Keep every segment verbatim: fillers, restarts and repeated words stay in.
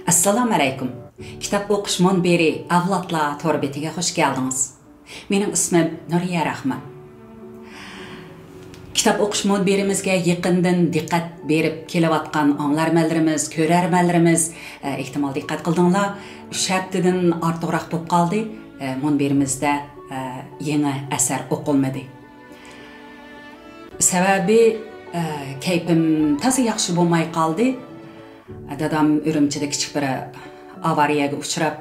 ئەسسالامۇ ئەلەيكۇم. كىتاب ئوقۇش مۇنبىرى ئەۋلادلار تور بېتىگە خۇش كەلدىڭىز. مېنىڭ ئىسمىم نۇرىيە راخمان. كىتاب ئوقۇش مۇنبىرىمىزگە يېقىندىن دىققەت بېرىپ كېلىۋاتقان ئاڭلارمەنلىرىمىز، كۆرەرمەنلىرىمىز، ئە، ئېھتىمال دىققەت قىلدىڭلار. ئۈچ ھەپتىدىن ئارتۇقراق بولۇپ قالدى، ئە، مۇنبىرىمىزدە، ئە، يېڭى ئەسەر ئوقۇلمىدى. سەۋەبى، ئە، كەيپىم تازا ياخشى بولماي قالدى. دادام ئۈرۈمچىدە كىچىك بىر ئاۋارىيەگە ئۇچراپ،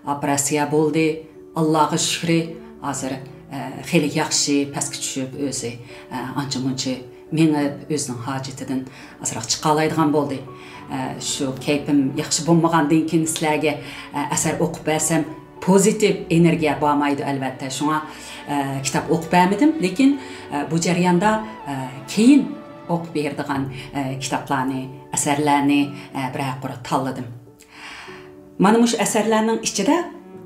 ئوپېراتسىيە بولدى. ئاللاغا شۈكرى، ھازىر، ئە، خېلى ياخشى، پەسكە چۈشۈپ، ئۆزى، ئە، ئانچە-مۇنچە مېڭىپ، ئۆزىنىڭ ھاجىتىدىن ئازراق چىقالايدىغان بولدى. ئە، شۇ كەيپىم ياخشى بولمىغاندىن كېيىن سىلەرگە، ئە، ئەسەر ئوقۇپ بەرسەم، پوزىتىپ ئېنېرگىيە بارمايدۇ، ئەلۋەتتە. شۇڭا، ئە، كىتاب ئوقۇپ بەرمىدىم. لېكىن، ئە، بۇ جەرياندا، ئە، كېيىن ئوقۇپ بېرىدىغان، ئە، كىتابلارنى، ئەسەرلەرنى، ئە، بىرەر قۇر تاللىدىم. مانا مۇشۇ ئەسەرلەرنىڭ ئىچىدە،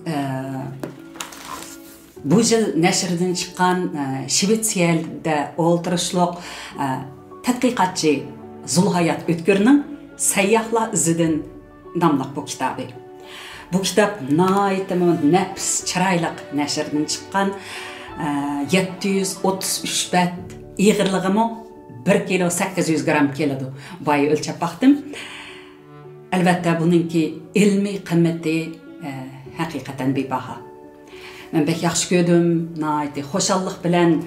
ئە، بۇ يىل نەشردىن چىققان، ئە، شىۋېتسىيەدە ئولتۇرۇشلۇق، ئە، تەتقىقاتچى زۇلھايات ئۆتكۈرنىڭ سەيياھلار ئىزىدىن ناملىق بۇ كىتابى. بۇ كىتاب ناھايىتىمۇ نەپىس، چىرايلىق نەشردىن چىققان، ئە، يەتتە يۈز ئوتتۇز ئۈچ بەت، ئېغىرلىقىمۇ بىر كىلو سەككىز يۈز گرام كېلىدۇ. بايا ئۆلچەپ باقتىم. ئەلۋەتتە، بۇنىڭكى ئىلمىي قىممىتى، ئە، ھەقىقەتەن بىباھا. مەن بەك ياخشى كۆردۈم، ناھايىتى خۇشاللىق بىلەن،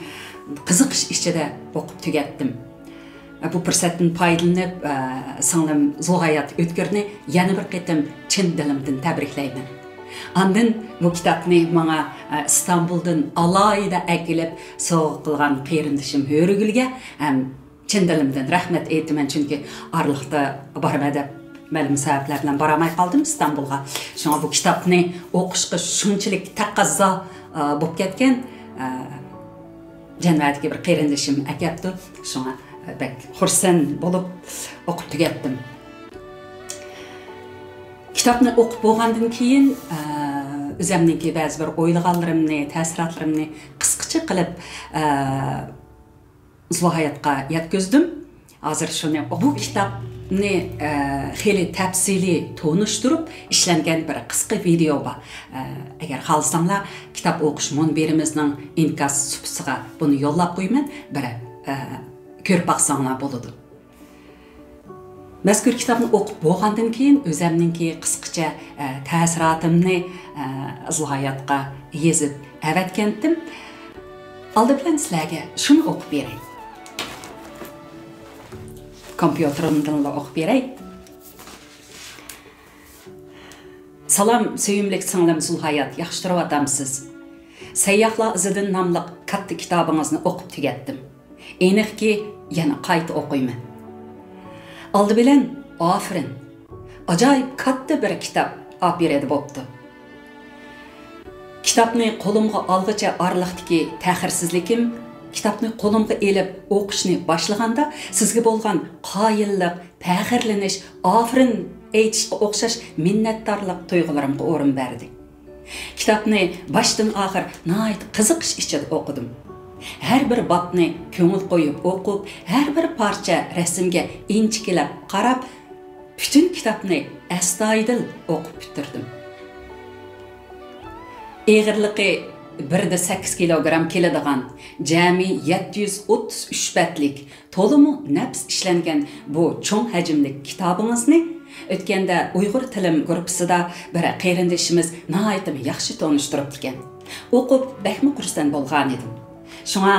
قىزىقىش ئىچىدە ئوقۇپ تۈگەتتىم. بۇ پۇرسەتتىن پايدىلىنىپ، سىڭلىم زۇلھايات ئۆتكۈرنى يەنە بىر قېتىم چىن دىلىمدىن تەبرىكلەيمەن. ئاندىن بۇ كىتابنى ماڭا ئىستانبۇلدىن ئالاھىدە ئەكېلىپ سوۋغا قىلغان قېرىندىشىم ھۆرىگۈلگە ھەم چىن دىلىمدىن رەھمەت ئېيتىمەن، چۈنكى ئارىلىقتا بارىمەن دەپ مەلۇم سەۋەبلەر بىلەن بارالماي قالدىم ئىستانبۇلغا. شۇڭا بۇ كىتابنى ئوقۇشقا شۇنچىلىك تەقەززا، ئە، بولۇپ كەتكەن، ئە، جەنۋەدىكى بىر قېرىندىشىم ئەكەپتۇ. شۇڭا بەك خۇرسەن بولۇپ ئوقۇپ تۈگەتتىم. كىتابنى ئوقۇپ بولغاندىن كېيىن، ئە، ئۆزەمنىڭكى بەزى بىر ئويلىغانلىرىمنى، تەسىراتلىرىمنى قىسقىچە قىلىپ، ئە، زۇلھاياتقا يەتكۈزدۈم. ھازىر شۇنى ئوقۇپ، بۇ كىتابنى، ئە، خېلى تەپسىلىي تونۇشتۇرۇپ ئىشلەنگەن بىر قىسقا ۋىدېئو بار. ئە، ئەگەر خالىساڭلار، كىتاب ئوقۇش مۇنبىرىمىزنىڭ ئىنكاس سۇپىسىغا بۇنى يوللاپ قويىمەن، بىر، ئە، كۆرۈپ باقساڭلار بولىدۇ. مەزكۇر كىتابنى ئوقۇپ بولغاندىن كېيىن، ئۆزەمنىڭكى قىسقىچە، ئە، تەسىراتىمنى، ئە، زۇلھاياتقا يېزىپ ئەۋەتكەنتىم. ئالدى بىلەن سىلەرگە شۇنى ئوقۇپ بېرەي. كومپيۇتېرىمدىنلا ئوقۇپ بېرەي. سالام، سۆيۈملۈك سىڭلىم زۇلھايات، ياخشى تۇرۇۋاتامسىز؟ سەيياھلار ئىزىدىن ناملىق كاتتا كىتابىڭىزنى ئوقۇپ تۈگەتتىم. ئېنىقكى، يەنە قايتا ئوقۇيمەن. ئالدى بىلەن، ئافېرىن! ئاجايىپ كاتتا بىر كىتاب ئاپىرىدە بوپتۇ. كىتابنى قولۇمغا ئالغۇچە ئارىلىقتىكى تەخىرسىزلىكىم، كىتابنى قولۇمغا ئېلىپ ئوقۇشنى باشلىغاندا سىزگە بولغان قايىللىق، پەخىرلىنىش، ئافېرىن ئېيتىشقا ئوخشاش مىننەتدارلىق تۇيغۇلىرىمغا ئورۇن بەردى. كىتابنى باشتىن ئاخىر ناھايىتى قىزىقىش ئىچىدە ئوقۇدۇم. ھەر بىر بابنى كۆڭۈل قويۇپ ئوقۇپ، ھەر بىر پارچە رەسىمگە ئىنچىكىلەپ قاراپ، پۈتۈن كىتابنى ئەستايىدىل ئوقۇپ پۈتتۈردۈم. ئېغىرلىقى بىر دە سەككىز كىلوگرام كېلىدىغان، جەمئىي يەتتە يۈز ئوتتۇز ئۈچ بەتلىك، تولىمۇ نەپىس ئىشلەنگەن بۇ چوڭ ھەجىملىك كىتابىڭىزنى ئۆتكەندە ئۇيغۇر تىلىم گۇرۇپپىسىدا بىر قېرىندىشىمىز ناھايىتىمۇ ياخشى تونۇشتۇرۇپتىكەن. ئوقۇپ بەكمۇ خۇرسەن بولغانىدىم. شۇڭا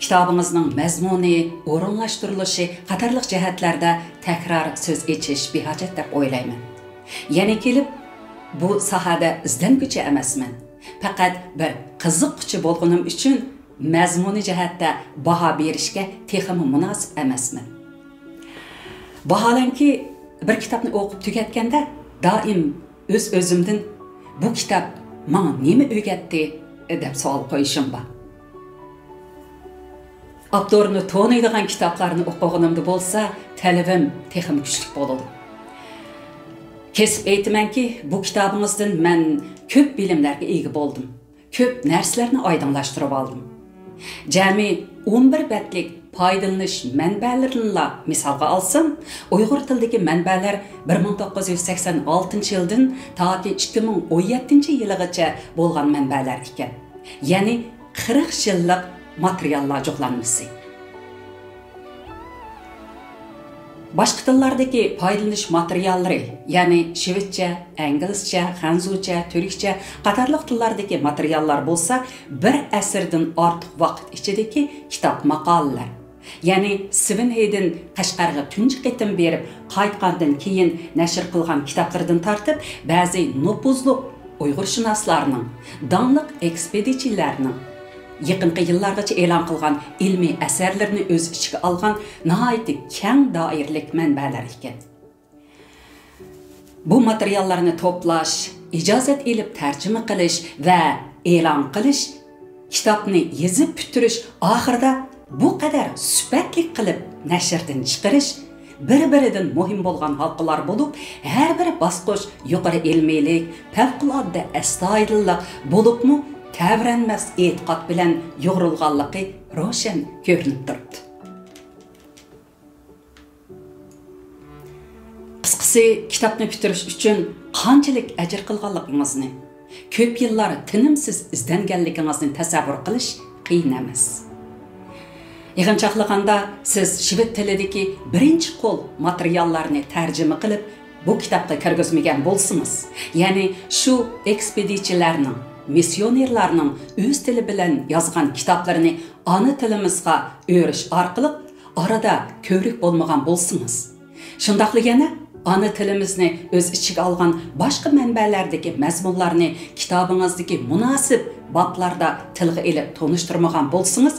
كىتابىڭىزنىڭ مەزمۇنى، ئورۇنلاشتۇرۇلۇشى قاتارلىق جەھەتلەردە تەكرار سۆز ئېچىش بىھاجەت دەپ ئويلايمەن. يەنە كېلىپ، بۇ ساھەدە ئىزدەنگۈچى ئەمەسمەن. پەقەت بىر قىزىققۇچى بولغىنىم ئۈچۈن مەزمۇنى جەھەتتە باھا بېرىشكە تېخىمۇ مۇناسىپ ئەمەسمەن. ۋاھالەنكى، بىر كىتابنى ئوقۇپ تۈگەتكەندە دائىم ئۆز-ئۆزۈمدىن، «بۇ كىتاب ماڭا نېمە ئۆگەتتى؟» دەپ سوئال قويۇشۇم بار. ئاپتورنى تونۇيدىغان كىتابلارنى ئوقۇغىنىمدا بولسا، تەلىپىم تېخىمۇ كۈچلۈك بولىدۇ. كېسىپ ئېيتىمەنكى، بۇ كىتابىڭىزدىن مەن كۆپ بىلىملەرگە ئىگە بولدۇم. كۆپ نەرسىلەرنى ئايدىڭلاشتۇرۇۋالدىم. جەمئىي ئون بىر بەتلىك پايدىلىنىش مەنبەلىرىنىلا مىسالغا ئالسام، ئۇيغۇر تىلىدىكى مەنبەلەر بىر مىڭ توققۇز يۈز سەكسەن ئالتىنچى يىلدىن تاكى ئىككى مىڭ ئون يەتتىنچى يىلىغىچە بولغان مەنبەلەر ئىكەن. يەنى قىرىق يىللىق ماتېرىياللار جۇغلانمىسى. باشقا تىللاردىكى پايدىلىنىش ماتېرىياللىرى، يەنى شىۋېتچە، ئىنگلىزچە، خەنزۇچە، تۈركچە قاتارلىق تىللاردىكى ماتېرىياللار بولسا بىر ئەسىردىن ئارتۇق ۋاقىت ئىچىدىكى كىتاب ماقالىلەر. يەنى سېۋېن ھېيدېن قەشقەرگە تۇنجى قېتىم بېرىپ قايتقاندىن كېيىن نەشر قىلغان كىتابلىرىدىن تارتىپ، بەزى نوپۇزلۇق ئۇيغۇرشۇناسلارنىڭ، داڭلىق ئېكسپېدىتچىلەرنىڭ يېقىنقى يىللارغىچە ئېلان قىلغان ئىلمىي ئەسەرلىرىنى ئۆز ئىچىگە ئالغان ناھايىتى كەڭ دائىرىلىك مەنبەلەر ئىكەن. بۇ ماتېرىياللارنى توپلاش، ئىجازەت ئېلىپ تەرجىمە قىلىش ۋە ئېلان قىلىش، كىتابنى يېزىپ پۈتتۈرۈش، ئاخىرىدا بۇ قەدەر سۈپەتلىك قىلىپ نەشردىن چىقىرىش بىر-بىرىدىن مۇھىم بولغان ھالقىلار بولۇپ، ھەر بىر باسقۇچ يۇقىرى ئىلمىيلىك، پەۋقۇلئاددە ئەستايىدىللىق بولۇپمۇ تەۋرەنمەس ئېتىقاد بىلەن يۇغۇرۇلغانلىقى روشەن كۆرۈنۈپ تۇرۇپتۇ. قىسقىسى، كىتابنى پۈتتۈرۈش ئۈچۈن قانچىلىك ئەجىر قىلغانلىقىڭىزنى، كۆپ يىللار تىنىمسىز ئىزدەنگەنلىكىڭىزنى تەسەۋۋۇر قىلىش قىيىن ئەمەس. يىغىنچاقلىغاندا، سىز شىۋېد تىلىدىكى بىرىنچى قول ماتېرىياللارنى تەرجىمە قىلىپ، بۇ كىتابقا كىرگۈزمىگەن بولسىڭىز، يەنى شۇ ئېكسپېدىتچىلەرنىڭ، مىسسىيونېرلارنىڭ ئۆز تىلى بىلەن يازغان كىتابلىرىنى ئانا تىلىمىزغا ئۆرۈش ئارقىلىق ئارىدا كۆۋرۈك بولمىغان بولسىڭىز، شۇنداقلا يەنە ئانا تىلىمىزنى ئۆز ئىچىگە ئالغان باشقا مەنبەلەردىكى مەزمۇنلارنى كىتابىڭىزدىكى مۇناسىپ بابلاردا تىلغا ئېلىپ تونۇشتۇرمىغان بولسىڭىز،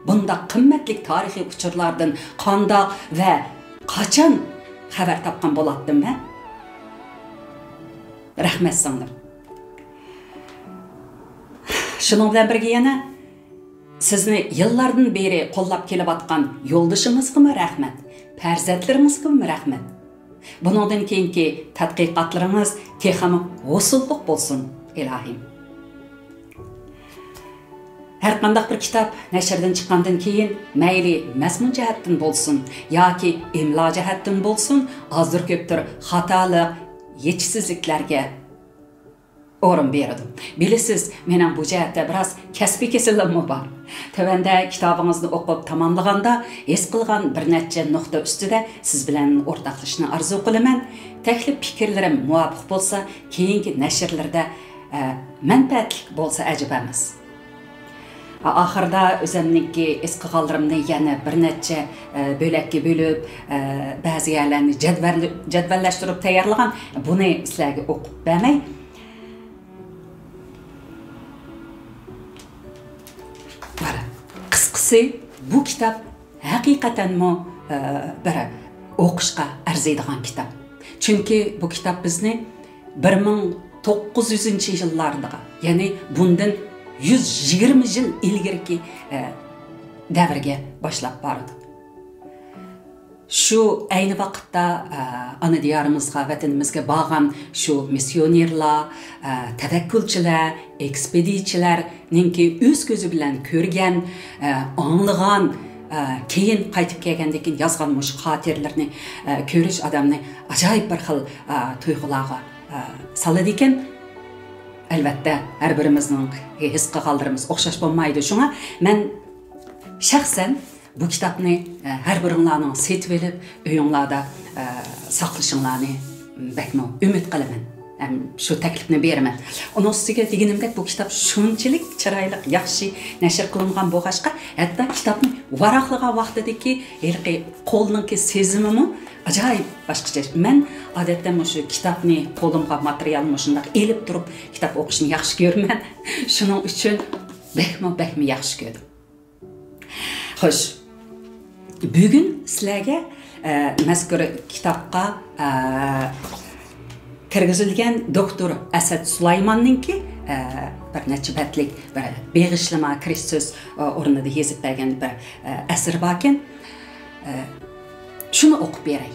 بۇنداق قىممەتلىك تارىخىي ئۇچۇرلاردىن قانداق ۋە قاچان خەۋەر تاپقان بولاتتىم مەن؟ رەھمەت سىڭلىم. شۇنىڭ بىلەن بىرگە يەنە سىزنى يىللاردىن بېرى قوللاپ كېلىۋاتقان يولدىشىڭىزغىمۇ رەھمەت، پەرزەنتلىرىڭىزگىمۇ رەھمەت. بۇنىڭدىن كېيىنكى تەتقىقاتلىرىڭىز تېخىمۇ ھوسۇللۇق بولسۇن، ئىلاھىم. ھەرقانداق بىر كىتاب نەشردىن چىققاندىن كېيىن، مەيلى مەزمۇن جەھەتتىن بولسۇن ياكى ئىملا جەھەتتىن بولسۇن، ئازدۇر-كۆپتۇر خاتالىق، يېتىشسىزلىكلەرگە ئورۇن بېرىدۇ. بىلىسىز، مېنىڭ بۇ جەھەتتە بىراز كەسپىي كېسىلىممۇ بار. تۆۋەندە كىتابىڭىزنى ئوقۇپ تاماملىغاندا، ھېس قىلغان بىر نەچچە نۇقتا ئۈستىدە سىز بىلەن ئورتاقلىشىشنى ئارزۇ قىلىمەن. تەكلىپ پىكىرلىرىم مۇۋاپىق بولسا، كېيىنكى نەشرلىرىدە، ئە، مەنپەئەتلىك بولسا ئەجەب ئەمەس. ئاخىرىدا ئۆزۈمنىڭكى ھېس قىلغانلىرىمنى يەنە بىر نەچچە، ئە، بۆلەككە بۆلۈپ، ئە، بەزى يەرلەرنى جەدۋەل-، جەدۋەللەشتۈرۈپ تەييارلىغان. بۇنى سىلەرگە ئوقۇپ بەرمەي. قىسقىسى، بۇ كىتاب ھەقىقەتەنمۇ، ئە، بىر ئوقۇشقا ئەرزىيدىغان كىتاب. چۈنكى بۇ كىتاب بىزنى بىر مىڭ توققۇز يۈزىنچى يىللاردىغا، يەنى بۇندىن يۈز يىگىرمە يىل ئىلگىرىكى، ئە، دەۋرگە باشلاپ بارىدۇ. شۇ ئەينى ۋاقىتتا، ئە، ئانا دىيارىمىزغا، ۋەتىنىمىزگە بارغان شۇ مىسسىيونېرلار، ئە، تەۋەككۈلچىلەر، ئېكسپېدىتچىلەرنىڭكى ئۆز كۆزى بىلەن كۆرگەن، ئە، ئاڭلىغان، ئە، كېيىن قايتىپ كەلگەندىن كېيىن يازغان مۇشۇ خاتىرىلىرىنى، ئە، كۆرۈش ئادەمنى ئاجايىپ بىر خىل، ئە، تۇيغۇلارغا، ئە، سالىدىكەن. ئەلۋەتتە، ھەر بىرىمىزنىڭ ھېس قىلغانلىرىمىز ئوخشاش بولمايدۇ. شۇڭا مەن شەخسەن بۇ كىتابنى، ئە، ھەر بىرىڭلارنىڭ سېتىۋېلىپ، ئۆيۈڭلاردا، ئە، ساقلىشىڭلارنى بەكمۇ ئۈمىد قىلىمەن. ھەم شۇ تەكلىپنى بېرىمەن. ئۇنىڭ ئۈستىگە دېگىنىمدەك، بۇ كىتاب شۇنچىلىك چىرايلىق، ياخشى نەشر قىلىنغان بولغاچقا، ھەتتا كىتابنى ۋاراقلىغان ۋاقتىدىكى ھېلىقى قولنىڭكى سېزىمىمۇ ئاجايىپ باشقىچە. مەن ئادەتتە مۇشۇ كىتابنى قولۇمغا، ماتېرىيالنى مۇشۇنداق ئېلىپ تۇرۇپ كىتاب ئوقۇشنى ياخشى كۆرىمەن. شۇنىڭ ئۈچۈن بەكمۇ، بەكمۇ ياخشى كۆردۈم. خوش، بۈگۈن سىلەرگە، ئە، مەزكۇر كىتابقا، ئە، كىرگۈزۈلگەن دوكتور ئەسەت سۇلايماننىڭكى، ئە، بىر نەچچە بەتلىك بىر بېغىشلىما، كىرىش سۆز، ئە، ئورنىدا يېزىپ بەرگەن بىر، ئە، ئەسىرى باركەن. ئە، شۇنى ئوقۇپ بېرەي.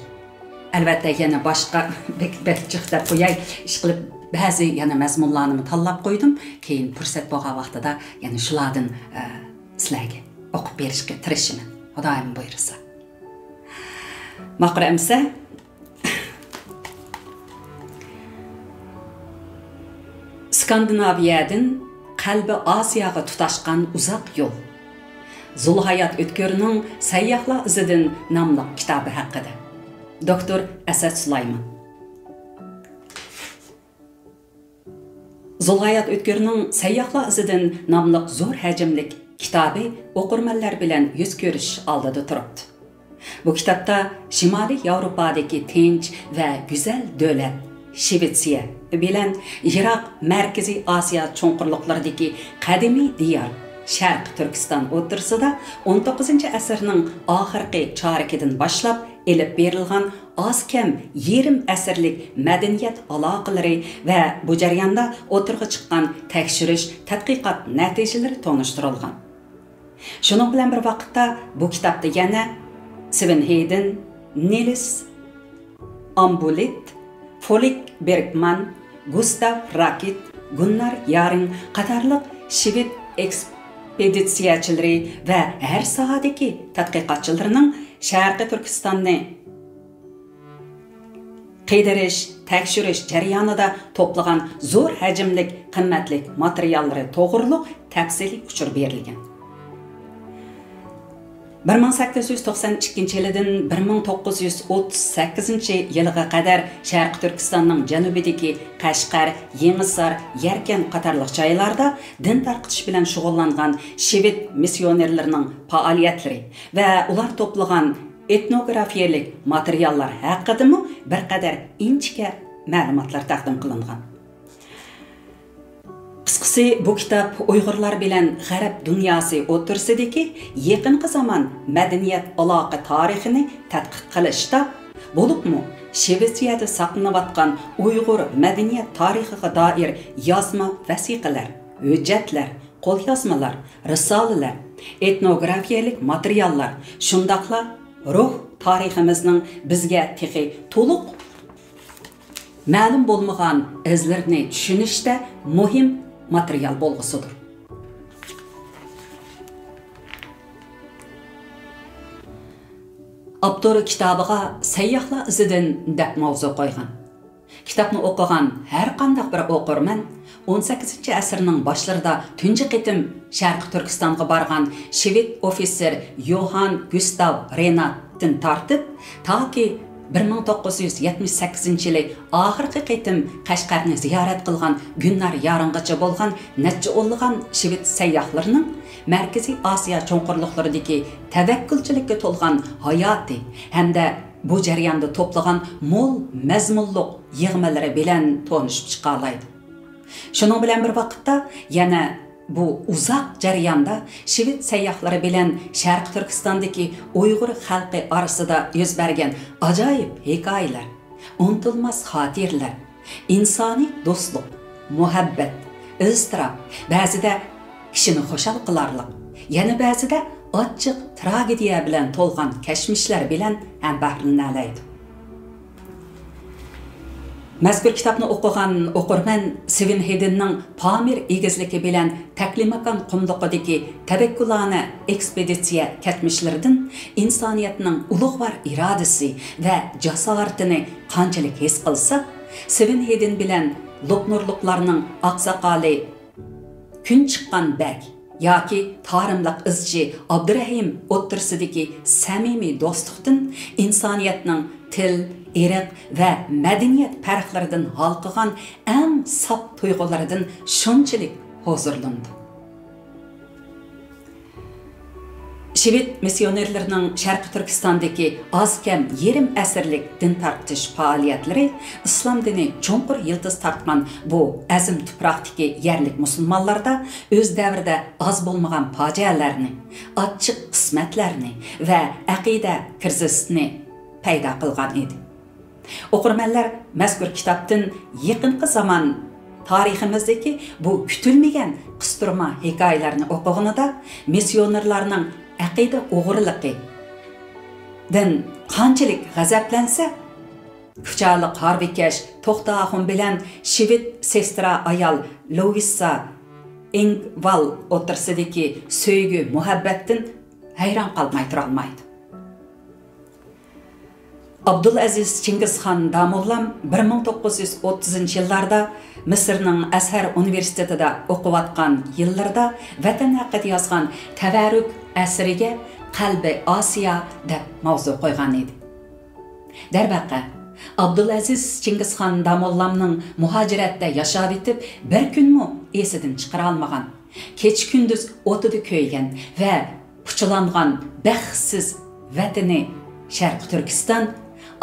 ئەلۋەتتە، يەنە باشقا بەك، بەك جىق دەپ قوياي، ئىشقىلىپ بەزى يەنە مەزمۇنلارنىمۇ تاللاپ قويدۇم. كېيىن پۇرسەت بولغان ۋاقتىدا يەنە شۇلاردىن، ئە، سىلەرگە ئوقۇپ بېرىشكە تىرىشىمەن، خۇدايىم بۇيرۇسا. ماقۇل ئەمىسە، ئىسكاندىناۋىيەدىن قەلبى ئاسىياغا تۇتاشقان ئۇزاق يول. زۇلھايات ئۆتكۈرنىڭ سەيياھلار ئىزىدىن ناملىق كىتابى ھەققىدە. دوكتور ئەسەت سۇلايمان. زۇلھايات ئۆتكۈرنىڭ سەيياھلار ئىزىدىن ناملىق زور ھەجىملىك كىتابى ئوقۇرمەنلەر بىلەن يۈز كۆرۈشۈش ئالدىدا تۇرۇپتۇ. بۇ كىتابتا شىمالىي ياۋروپادىكى تىنچ ۋە گۈزەل دۆلەت شىۋېتسىيە بىلەن يىراق مەركىزىي ئاسىيا چوڭقۇرلۇقلىرىدىكى قەدىمىي دىيار شەرقىي تۈركىستان ئوتتۇرىسىدا ئون توققۇزىنچى ئەسىرنىڭ ئاخىرقى چارىكىدىن باشلاپ ئېلىپ بېرىلغان ئاز-كەم يېرىم ئەسىرلىك مەدەنىيەت ئالاقىلىرى ۋە بۇ جەرياندا ئوتتۇرىغا چىققان تەكشۈرۈش، تەتقىقات نەتىجىلىرى تونۇشتۇرۇلغان. شۇنىڭ بىلەن بىر ۋاقىتتا، بۇ كىتابتا يەنە سۋېن ھېيدېن، نىلس ئامبۇلىت، فولىك بېرگمان، گۇستاف راكىت، گۇننار يارىڭ قاتارلىق شىۋېد ئېكسپېدىتسىيەچىلىرى ۋە ھەر ساھەدىكى تەتقىقاتچىلىرىنىڭ شەرقىي تۈركىستاننى قىدىرىش، تەكشۈرۈش جەريانىدا توپلىغان زور ھەجىملىك قىممەتلىك ماتېرىياللىرى توغرۇلۇق تەپسىلىي ئۇچۇر بېرىلگەن. بىر مىڭ سەككىز يۈز توقسان ئىككىنچى يىلىدىن بىر مىڭ توققۇز يۈز ئوتتۇز سەككىزىنچى يىلىغا قەدەر شەرقىي تۈركىستاننىڭ جەنۇبىدىكى قەشقەر، يېڭىسار، يەركەن قاتارلىق جايلاردا دىن تارقىتىش بىلەن شۇغۇللانغان شىۋېد مىسسىيونېرلىرىنىڭ پائالىيەتلىرى ۋە ئۇلار توپلىغان ئېتنوگرافىيەلىك ماتېرىياللار ھەققىدىمۇ بىر قەدەر ئىنچىكە مەلۇماتلار تەقدىم قىلىنغان. قىسقىسى، بۇ كىتاب ئۇيغۇرلار بىلەن غەرب دۇنياسى ئوتتۇرىسىدىكى يېقىنقى زامان مەدەنىيەت ئالاقە تارىخىنى تەتقىق قىلىشتا، بولۇپمۇ شىۋېتسىيەدە ساقلىنىۋاتقان ئۇيغۇر مەدەنىيەت تارىخىغا دائىر يازما ۋەسىقىلەر، ھۆججەتلەر، قوليازمىلار، رىسالىلەر، ئېتنوگرافىيەلىك ماتېرىياللار، شۇنداقلا روھ تارىخىمىزنىڭ بىزگە تېخى تولۇق مەلۇم بولمىغان ئىزلىرىنى چۈشىنىشتە مۇھىم ماتېرىيال بولغۇسىدۇر. ئاپتور كىتابىغا سەيياھلار ئىزىدىن دەپ ماۋزۇ قويغان. كىتابنى ئوقۇغان ھەر قانداق بىر ئوقۇرمەن ئون سەككىزىنچى ئەسىرنىڭ باشلىرىدا تۇنجى قېتىم شەرقىي تۈركىستانغا بارغان شىۋېد ئوفىتسېر يوھان گۇستاۋ رېناتتىن تارتىپ، تاكى بىر مىڭ توققۇز يۈز يەتمىش سەككىزىنچى يىلى ئاخىرقى قېتىم قەشقەرنى زىيارەت قىلغان گۈلنار يارىڭغىچە بولغان نەچچە ئونلىغان شىۋېد سەيياھلىرىنىڭ مەركىزىي ئاسىيا چوڭقۇرلۇقلىرىدىكى تەۋەككۈلچىلىككە تولغان ھاياتى ھەمدە بۇ جەرياندا توپلىغان مول مەزمۇنلۇق يىغمىلىرى بىلەن تونۇشۇپ چىقالايدۇ. شۇنىڭ بىلەن بىر ۋاقىتتا، يەنە بۇ ئۇزاق جەرياندا شىۋېد سەيياھلىرى بىلەن شەرقىي تۈركىستاندىكى ئۇيغۇر خەلقى ئارىسىدا يۈز بەرگەن ئاجايىپ ھېكايىلەر، ئۇنتۇلماس خاتىرىلەر، ئىنسانىي دوستلۇق، مۇھەببەت، ئىزتىراپ، بەزىدە كىشىنى خۇشال قىلارلىق، يەنە بەزىدە ئاچچىق تراگېدىيە بىلەن تولغان كەچمىشلەر بىلەن ھەم بەھرىلىنەلەيدۇ. مەزكۇر كىتابنى ئوقۇغان ئوقۇرمەن سېۋېن ھېيدېننىڭ پامىر ئېگىزلىكى بىلەن تەكلىماكان قۇملۇقىدىكى تەۋەككۈلانە ئېكسپېدىتسىيە كەچمىشلىرىدىن ئىنسانىيەتنىڭ ئۇلۇغۋار ئىرادىسى ۋە جاسارىتىنى قانچىلىك ھېس قىلسا، سېۋېن ھېيدېن بىلەن لوپنۇرلۇقلارنىڭ ئاقساقالى كۈن چىققان بەگ ياكى تارىملىق ئىزچى ئابدۇرەھىم ئوتتۇرىسىدىكى سەمىمىي دوستلۇقتىن، ئىنسانىيەتنىڭ تىل، ئىرق ۋە مەدەنىيەت پەرقلىرىدىن ھالقىغان ئەڭ ساپ تۇيغۇلىرىدىن شۇنچىلىك ھۇزۇرلىنىدۇ. شىۋېد مىسسىيونېرلىرىنىڭ شەرقىي تۈركىستاندىكى ئاز-كەم يېرىم ئەسىرلىك دىن تارقىتىش پائالىيەتلىرى ئىسلام دىنى چوڭقۇر يىلتىز تارتقان بۇ ئەزىم تۇپراقتىكى يەرلىك مۇسۇلمانلاردا ئۆز دەۋرىدە ئاز بولمىغان پاجىئەلەرنى، ئاچچىق قىسمەتلەرنى ۋە ئەقىدە كىرىزىسىنى پەيدا قىلغان ئىدى. ئوقۇرمەنلەر مەزكۇر كىتابتىن يېقىنقى زامان تارىخىمىزدىكى بۇ كۈتۈلمىگەن قىستۇرما ھېكايىلەرنى ئوقۇغىنىدا، مىسسىيونېرلارنىڭ ئەقىدە ئوغرىلىقىدىن قانچىلىك غەزەپلەنسە، كۇچالىق ھارۋىكەش توختى ئاخۇن بىلەن شىۋېد سېسترا ئايال لوۋىسسا ئېڭۋال ئوتتۇرىسىدىكى سۆيگۈ مۇھەببەتتىن ھەيران قالماي تۇرالمايدۇ. ئابدۇلئەزىز چىڭگىزخان داموللام بىر مىڭ توققۇز يۈز ئوتتۇزىنچى يىللاردا مىسىرنىڭ ئەزھەر ئۇنىۋېرسىتېتىدا ئوقۇۋاتقان يىللىرىدا ۋەتەن ھەققىدە يازغان تەۋەررۈك ئەسىرىگە قەلبى ئاسىيا دەپ ماۋزۇ قويغان ئىدى. دەرۋەقە، ئابدۇلئەزىز چىڭگىزخان داموللامنىڭ مۇھاجىرەتتە ياشاۋېتىپ، بىر كۈنمۇ ئېسىدىن چىقىرالمىغان، كېچە-كۈندۈز ئوتىدا كۆيگەن ۋە پۇچىلانغان بەختسىز ۋەتىنى شەرقىي تۈركىستان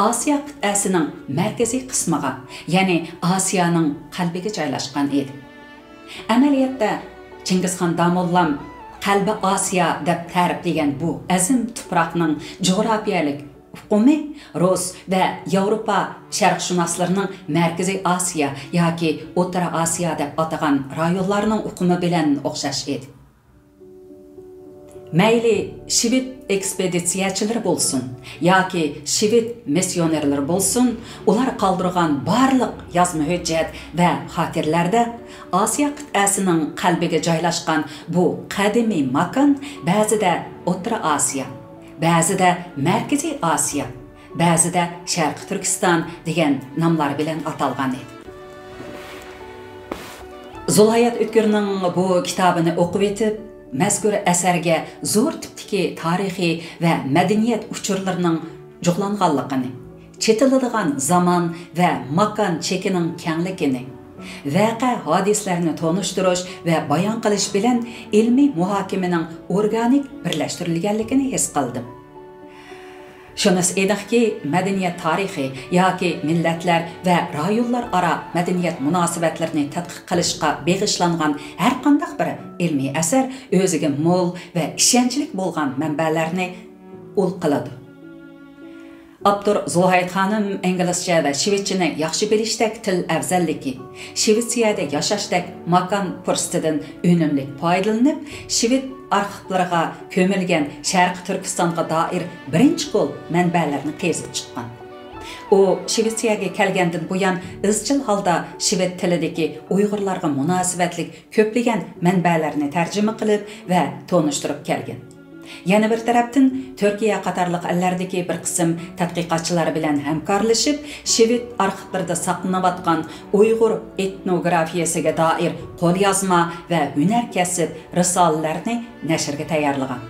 ئاسىيا قىتئەسىنىڭ مەركىزىي قىسمىغا، يەنى ئاسىيانىڭ قەلبىگە جايلاشقان ئىدى. ئەمەلىيەتتە، چىڭگىزخان داموللام قەلبى ئاسىيا دەپ تەرىپلىگەن بۇ ئەزىم تۇپراقنىڭ جۇغراپىيەلىك ئۇقۇمى رۇس ۋە ياۋروپا شەرقشۇناسلىرىنىڭ مەركىزىي ئاسىيا ياكى ئوتتۇرا ئاسىيا دەپ ئاتىغان رايونلارنىڭ ئۇقۇمى بىلەن ئوخشاش ئىدى. مەيلى شىۋېد ئېكسپېدىتسىيەچىلىرى بولسۇن ياكى شىۋېد مىسسىيونېرلىرى بولسۇن، ئۇلار قالدۇرغان بارلىق يازما ھۆججەت ۋە خاتىرىلەردە ئاسىيا قىتئەسىنىڭ قەلبىگە جايلاشقان بۇ قەدىمىي ماكان بەزىدە ئوتتۇرا ئاسىيا، بەزىدە مەركىزىي ئاسىيا، بەزىدە شەرقىي تۈركىستان دېگەن ناملار بىلەن ئاتالغان ئىدى. زۇلھايات ئۆتكۈرنىڭ بۇ كىتابىنى ئوقۇۋېتىپ، مەزكۇر ئەسەرگە زور تىپتىكى تارىخىي ۋە مەدەنىيەت ئۇچۇرلىرىنىڭ جۇغلانغانلىقىنى، چېتىلىدىغان زامان ۋە ماكان چېكىنىڭ كەڭلىكىنى، ۋەقە ھادىسىلەرنى تونۇشتۇرۇش ۋە بايان قىلىش بىلەن ئىلمىي مۇھاكىمىنىڭ ئورگانىك بىرلەشتۈرۈلگەنلىكىنى ھېس قىلدىم. شۇنىسى ئېنىقكى، مەدەنىيەت تارىخى ياكى مىللەتلەر ۋە رايونلار ئارا مەدەنىيەت مۇناسىۋەتلىرىنى تەتقىق قىلىشقا بېغىشلانغان ھەرقانداق بىر ئىلمىي ئەسەر ئۆزىگە مول ۋە ئىشەنچلىك بولغان مەنبەلەرنى ئۇل قىلىدۇ. ئاپتور زۇلھايەت خانىم ئىنگلىزچە ۋە شىۋېتچىنى ياخشى بىلىشتەك تىل ئەۋزەللىكى، شىۋېتسىيەدە ياشاشتەك ماكان پۇرسىتىدىن ئۈنۈملۈك پايدىلىنىپ، شىۋېت ئارخىپلىرىغا كۆمۈلگەن شەرقىي تۈركىستانغا دائىر بىرىنچى قول مەنبەلەرنى قېزىپ چىققان. ئۇ شىۋېتسىيەگە كەلگەندىن بۇيان ئىزچىل ھالدا شىۋېت تىلىدىكى ئۇيغۇرلارغا مۇناسىۋەتلىك كۆپلىگەن مەنبەلەرنى تەرجىمە قىلىپ ۋە تونۇشتۇرۇپ كەلگەن. يەنە بىر تەرەپتىن، تۈركىيە قاتارلىق ئەللەردىكى بىر قىسىم تەتقىقاتچىلار بىلەن ھەمكارلىشىپ، شىۋېت ئارخىپلىرىدا ساقلىنىۋاتقان ئۇيغۇر ئېتنوگرافىيەسىگە دائىر قوليازما ۋە ھۈنەر كەسىپ رىسالىلەرنى نەشرگە تەييارلىغان.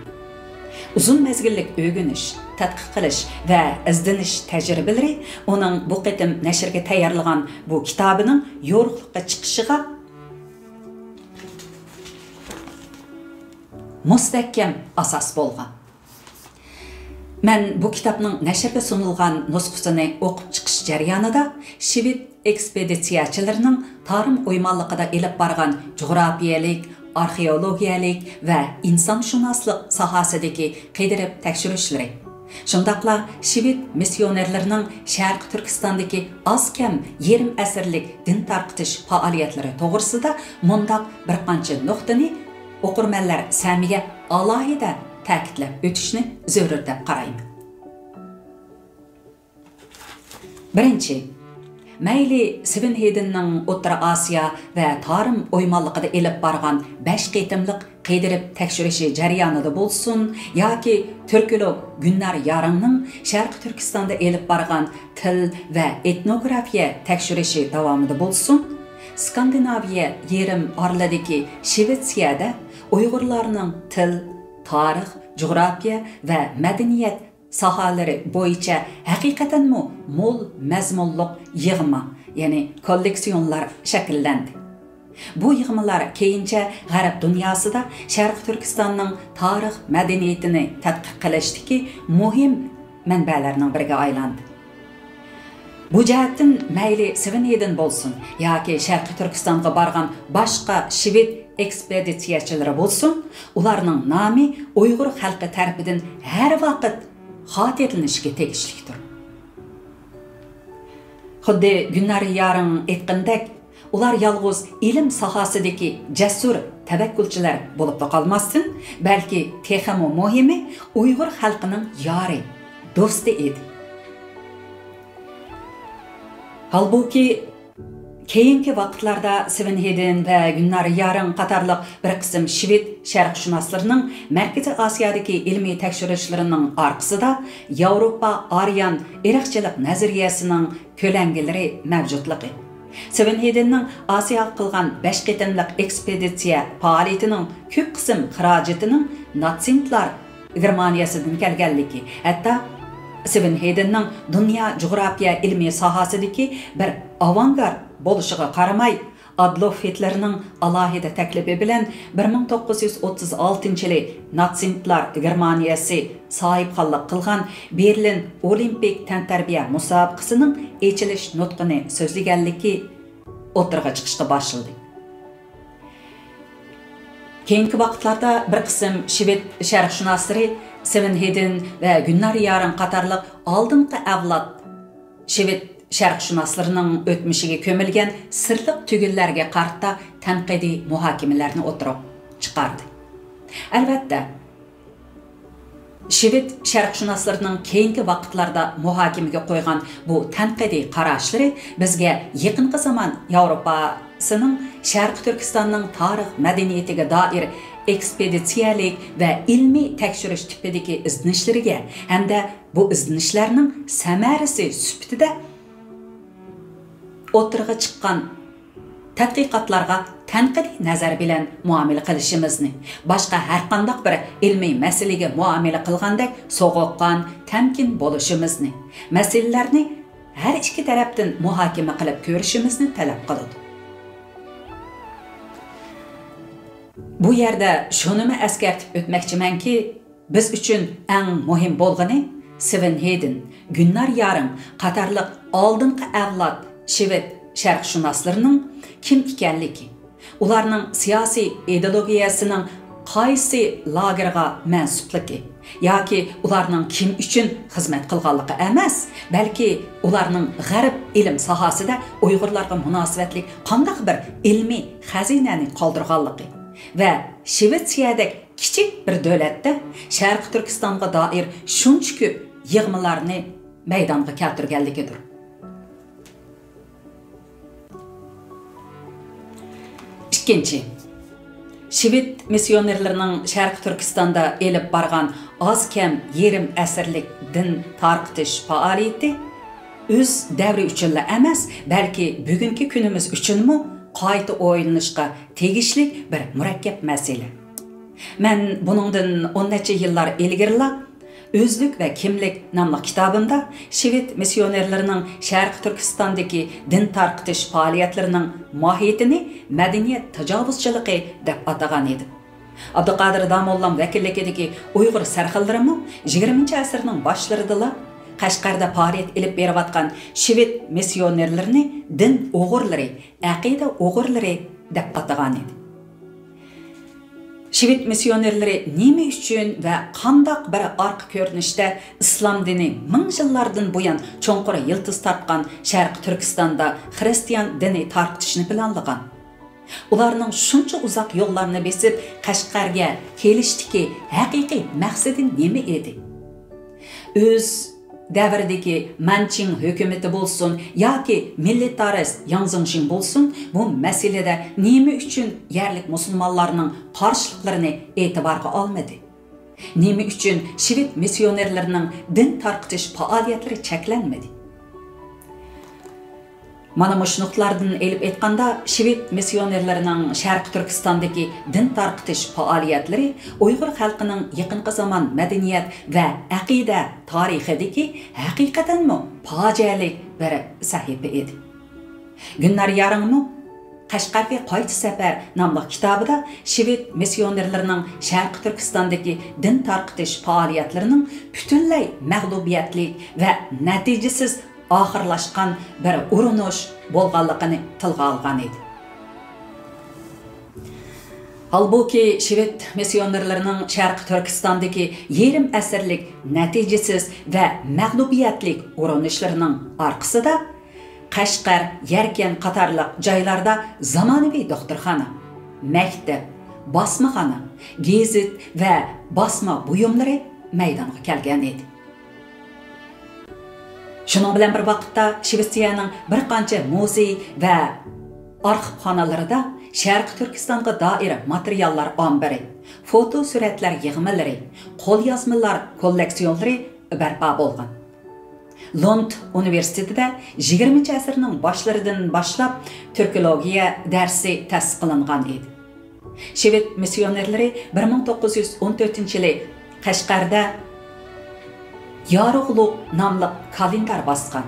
ئۇزۇن مەزگىللىك ئۆگىنىش، تەتقىق قىلىش ۋە ئىزدىنىش تەجرىبىلىرى ئۇنىڭ بۇ قېتىم نەشرگە تەييارلىغان بۇ كىتابىنىڭ يورۇقلۇققا چىقىشىغا مۇستەھكەم ئاساس بولغان. مەن بۇ كىتابنىڭ نەشرگە سۇنۇلغان نۇسخىسىنى ئوقۇپ چىقىش جەريانىدا شىۋېد ئېكسپېدىتسىيەچىلىرىنىڭ تارىم ئويمانلىقىدا ئېلىپ بارغان جۇغراپىيەلىك، ئارخېئولوگىيەلىك ۋە ئىنسانشۇناسلىق ساھەسىدىكى قىدىرىپ تەكشۈرۈشلىرى، شۇنداقلا شىۋېد مىسسىيونېرلىرىنىڭ شەرقىي تۈركىستاندىكى ئاز-كەم يېرىم ئەسىرلىك دىن تارقىتىش پائالىيەتلىرى توغرىسىدا مۇنداق بىر قانچە نۇقتىنى ئوقۇرمەنلەر سەمىگە ئالاھىدە تەكىتلەپ ئۆتۈشنى زۆرۈر دەپ قارايمەن. بىرىنچى، مەيلى سېۋېن ھېيدېننىڭ ئوتتۇرا ئاسىيا ۋە تارىم ئويمانلىقىدا ئېلىپ بارغان بەش قېتىملىق قىدىرىپ تەكشۈرۈشى جەريانىدا بولسۇن ياكى تۈركولوگ گۈلنار يارىڭنىڭ شەرقىي تۈركىستاندا ئېلىپ بارغان تىل ۋە ئېتنوگرافىيە تەكشۈرۈشى داۋامىدا بولسۇن، سكاندىناۋىيە يېرىم ئارىلىدىكى شىۋېتسىيەدە ئۇيغۇرلارنىڭ تىل، تارىخ، جۇغراپىيە ۋە مەدەنىيەت ساھەلىرى بويىچە ھەقىقەتەنمۇ مول مەزمۇنلۇق يىغما، يەنى كوللېكسىيونلار شەكىللەندى. بۇ يىغمىلار كېيىنچە غەرب دۇنياسىدا شەرقىي تۈركىستاننىڭ تارىخ مەدەنىيىتىنى تەتقىق قىلىشتىكى مۇھىم مەنبەلەرنىڭ بىرىگە ئايلاندى. بۇ جەھەتتىن مەيلى سېۋېن ھېيدېن بولسۇن ياكى شەرقىي تۈركىستانغا بارغان باشقا شىۋېد ئېكسپېدىتسىيەچىلىرى بولسۇن، ئۇلارنىڭ نامى ئۇيغۇر خەلقى تەرىپىدىن ھەر ۋاقىت خاتىرىلىنىشكە تېگىشلىكتۇر. خۇددى گۈلنار يارىڭ ئېيتقىنىدەك، ئۇلار يالغۇز ئىلىم ساھەسىدىكى جەسۇر تەۋەككۈلچىلەر بولۇپلا قالماستىن، بەلكى تېخىمۇ مۇھىمى ئۇيغۇر خەلقىنىڭ يارى، دوستى ئىدى. ھالبۇكى، كېيىنكى ۋاقىتلاردا سۋېنھېدېن ۋە گۈننار يارىڭ قاتارلىق بىر قىسىم شۋېد شەرقشۇناسلىرىنىڭ مەركىزىي ئاسىيادىكى ئىلمىي تەكشۈرۈشلىرىنىڭ ئارقىسىدا ياۋروپا ئاريان ئىرقچىلىق نەزەرىيەسىنىڭ كۆلەڭگىلىرى مەۋجۇتلۇقى، سۋېنھېدېننىڭ ئاسىياغا قىلغان بەش قېتىملىق ئېكسپېدىتسىيە پائالىيىتىنىڭ كۆپ قىسىم خىراجىتىنىڭ ناتسىنتلار گېرمانىيەسىدىن كەلگەنلىكى، ھەتتا سۋېنھېدېننىڭ دۇنيا جۇغراپىيە ئىلمى ساھەسىدىكى بىر ئاۋانگارت بولۇشىغا قارىماي، ئادلوف ھىتلېرنىڭ ئالاھىدە تەكلىپى بىلەن بىر مىڭ توققۇز يۈز ئوتتۇز ئالتىنچى يىلى ناتسىنتلار گېرمانىيەسى ساھىبخانلىق قىلغان بېرلىن ئولىمپىك تەنتەربىيە مۇسابىقىسىنىڭ ئېچىلىش نۇتقىنى سۆزلىگەنلىكى ئوتتۇرىغا چىقىشقا باشلىدى. كېيىنكى ۋاقىتلاردا بىر قىسىم شۋېد شەرقشۇناسلىرى سۋېنھېدېن ۋە گۈننار يارىڭ قاتارلىق ئالدىنقى ئەۋلاد شۋېد شەرقشۇناسلىرىنىڭ ئۆتمۈشىگە كۆمۈلگەن سىرلىق تۈگۈنلەرگە قارىتا تەنقىدىي مۇھاكىمىلەرنى ئوتتۇرىغا چىقاردى. ئەلۋەتتە، شۋېد شەرقشۇناسلىرىنىڭ كېيىنكى ۋاقىتلاردا مۇھاكىمىگە قويغان بۇ تەنقىدىي قاراشلىرى بىزگە يېقىنقى زامان ياۋروپاسىنىڭ شەرقىي تۈركىستاننىڭ تارىخ مەدەنىيىتىگە دائىر ئېكسپېدىتسىيەلىك ۋە ئىلمىي تەكشۈرۈش تىپىدىكى ئىزدىنىشلىرىگە ھەمدە بۇ ئىزدىنىشلەرنىڭ سەمەرىسى سۈپىتىدە ئوتتۇرىغا چىققان تەتقىقاتلارغا تەنقىدىي نەزەر بىلەن مۇئامىلە قىلىشىمىزنى، باشقا ھەرقانداق بىر ئىلمىي مەسىلىگە مۇئامىلە قىلغاندەك سوغۇققان، تەمكىن بولۇشىمىزنى، مەسىلىلەرنى ھەر ئىككى تەرەپتىن مۇھاكىمە قىلىپ كۆرۈشىمىزنى تەلەپ قىلىدۇ. بۇ يەردە شۇنىمۇ ئەسكەرتىپ ئۆتمەكچىمەنكى، بىز ئۈچۈن ئەڭ مۇھىم بولغىنى سۋېنھېدېن، گۈننار يارىڭ قاتارلىق ئالدىنقى ئەۋلاد شۋېد شەرقشۇناسلىرىنىڭ كىم ئىكەنلىكى، ئۇلارنىڭ سىياسىي ئىدېئولوگىيەسىنىڭ قايسى لاگېرغا مەنسۇپلۇقى ياكى ئۇلارنىڭ كىم ئۈچۈن خىزمەت قىلغانلىقى ئەمەس، بەلكى ئۇلارنىڭ غەرب ئىلىم ساھەسىدە ئۇيغۇرلارغا مۇناسىۋەتلىك قانداق بىر ئىلمىي خەزىنەنى قالدۇرغانلىقى ۋە شىۋېتسىيەدەك كىچىك بىر دۆلەتتە شەرقىي تۈركىستانغا دائىر شۇنچە كۆپ يىغمىلارنى مەيدانغا كەلتۈرگەنلىكىدۇر. ئىككىنچى، شىۋېت مىسسىيونېرلىرىنىڭ شەرقىي تۈركىستاندا ئېلىپ بارغان ئاز كەم يېرىم ئەسىرلىك دىن تارقىتىش پائالىيىتى ئۆز دەۋرى ئۈچۈنلا ئەمەس، بەلكى بۈگۈنكى كۈنىمىز ئۈچۈنمۇ قايتا ئويلىنىشقا تېگىشلىك بىر مۇرەككەپ مەسىلە. مەن بۇنىڭدىن ئون نەچچە يىللار ئىلگىرىلا ئۆزلۈك ۋە كىملىك ناملىق كىتابىمدا شىۋېت مىسسىيونېرلىرىنىڭ شەرقىي تۈركىستاندىكى دىن تارقىتىش پائالىيەتلىرىنىڭ ماھىيىتىنى مەدەنىيەت تاجاۋۇزچىلىقى دەپ ئاتىغان ئىدىم. ئابدۇقادىر داموللام ۋەكىللىكىدىكى ئۇيغۇر سەرخىللىرىمۇ يىگىرمىنچى ئەسىرنىڭ باشلىرىدىلا قەشقەردە پائالىيەت ئېلىپ بېرىۋاتقان شىۋېت مىسسىيونېرلىرىنى دىن ئوغرىلىرى، ئەقىدە ئوغرىلىرى دەپ ئاتىغان ئىدى. شىۋېت مىسسىيونېرلىرى نېمە ئۈچۈن ۋە قانداق بىر ئارقا كۆرۈنۈشتە ئىسلام دىنى مىڭ يىللاردىن بۇيان چوڭقۇر يىلتىز تارتقان شەرقىي تۈركىستاندا خىرىستىيان دىنى تارقىتىشنى پىلانلىغان؟ ئۇلارنىڭ شۇنچە ئۇزاق يوللارنى بېسىپ قەشقەرگە كېلىشتىكى ھەقىقىي مەقسىتى نېمە ئىدى؟ ئۆز دەۋرىدىكى مەنچىڭ ھۆكۈمىتى بولسۇن ياكى مىلىتارىست ياڭ زېڭشىڭ بولسۇن، بۇ مەسىلىدە نېمە ئۈچۈن يەرلىك مۇسۇلمانلارنىڭ قارشىلىقلىرىنى ئېتىبارغا ئالمىدى؟ نېمە ئۈچۈن شىۋېت مىسسىيونېرلىرىنىڭ دىن تارقىتىش پائالىيەتلىرى چەكلەنمىدى؟ مانا مۇشۇ نۇقتىلاردىن ئېلىپ ئېيتقاندا، شىۋېت مىسسىيونېرلىرىنىڭ شەرقىي تۈركىستاندىكى دىن تارقىتىش پائالىيەتلىرى ئۇيغۇر خەلقىنىڭ يېقىنقى زامان مەدەنىيەت ۋە ئەقىدە تارىخىدىكى ھەقىقەتەنمۇ پاجىئەلىك بىر سەھىپە ئىدى. گۈلنار يارىڭمۇ قەشقەرگە قايتا سەپەر ناملىق كىتابىدا شىۋېت مىسسىيونېرلىرىنىڭ شەرقىي تۈركىستاندىكى دىن تارقىتىش پائالىيەتلىرىنىڭ پۈتۈنلەي مەغلۇبىيەتلىك ۋە نەتىجىسىز ئاخىرلاشقان بىر ئۇرۇنۇش بولغانلىقىنى تىلغا ئالغان ئىدى. ھالبۇكى، شىۋېت مىسسىيونېرلىرىنىڭ شەرقىي تۈركىستاندىكى يېرىم ئەسىرلىك نەتىجىسىز ۋە مەغلۇبىيەتلىك ئۇرۇنۇشلىرىنىڭ ئارقىسىدا، قەشقەر، يەركەن قاتارلىق جايلاردا زامانىۋى دوختۇرخانا، مەكتەپ، باسمىخانا، گېزىت ۋە باسما بۇيۇملىرى مەيدانغا كەلگەن ئىدى. شۇنىڭ بىلەن بىر ۋاقىتتا، شىۋېتسىيەنىڭ بىر قانچە مۇزېي ۋە ئارخىپخانىلىرىدا شەرقىي تۈركىستانغا دائىر ماتېرىياللار ئامبىرى، فوتو سۈرەتلەر يىغمىلىرى، قوليازمىلار كوللېكسىيونلىرى بەرپا بولغان. لوند ئۇنىۋېرسىتېتىدا يىگىرمىنچى ئەسىرنىڭ باشلىرىدىن باشلاپ تۈركولوگىيە دەرسى تەسىس قىلىنغان ئىدى. شىۋېد مىسسىيونېرلىرى بىر مىڭ توققۇز يۈز ئون تۆتىنچى يىلى قەشقەردە يارۇغلۇق ناملىق كالېندار باسقان.